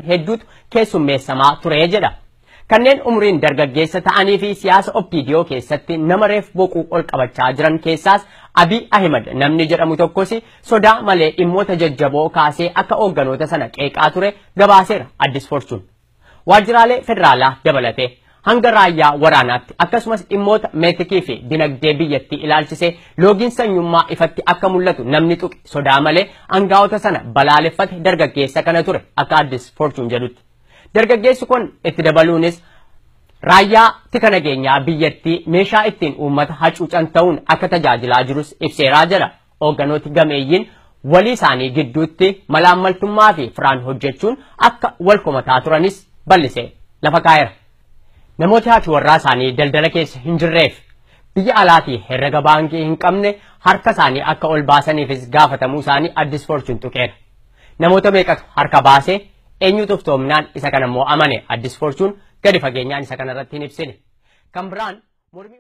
Hedduutu keessummeessamaa ture jedha. Kanneen umriin dargaggeessa ta'anii fi siyaasa OPDO keessatti nama reef boquu ol qabachaa jiran keessaas Abiy Ahimad namni jedhamu tokkos sodaa malee dhimmoota jajjaboo kaasee akka hoogganoota sana qeeqaa ture gabaaseera Addis Fortune. Waajjiraalee federaalaa dabalatee hanga raayyaa waraanaatti, akkasumas dhimmoota meetikii fi dinagdee biyyattii ilaalchisee loogiin sanyummaa ifatti akka mul'atu namni tuqe sodaa malee aangaa'ota sana balaaleffate dargaggeessa kana ture akka Addis Fortune jedhutti. Dargaggeessi kun itti dabaluunis raayyaa tika nageenyaa biyyattii meeshaa ittiin uummata hacuucan ta'uun akka tajaajilaa jirus ibseeraa jedha. Hoogganooti gameeyyiin walii isaanii gidduutti malaammaltummaa fi firaan hojjechuun akka wal komataa turanis bal'isee lafa kaa'eera. Namooti haati warraa isaanii daldala keessa hin jirreef biyya alaatii herrega baankii hin qabne harka isaanii akka ol baasaniifis gaafatamuu isaanii Addis Fortune tuqeera. Namoota meeqatu harka baasee, eenyutu iftoomnaan isa kana immoo amane, Addis Fortune gadi fageenyaan isa kana irratti hin ibsine. Kan biraan mormii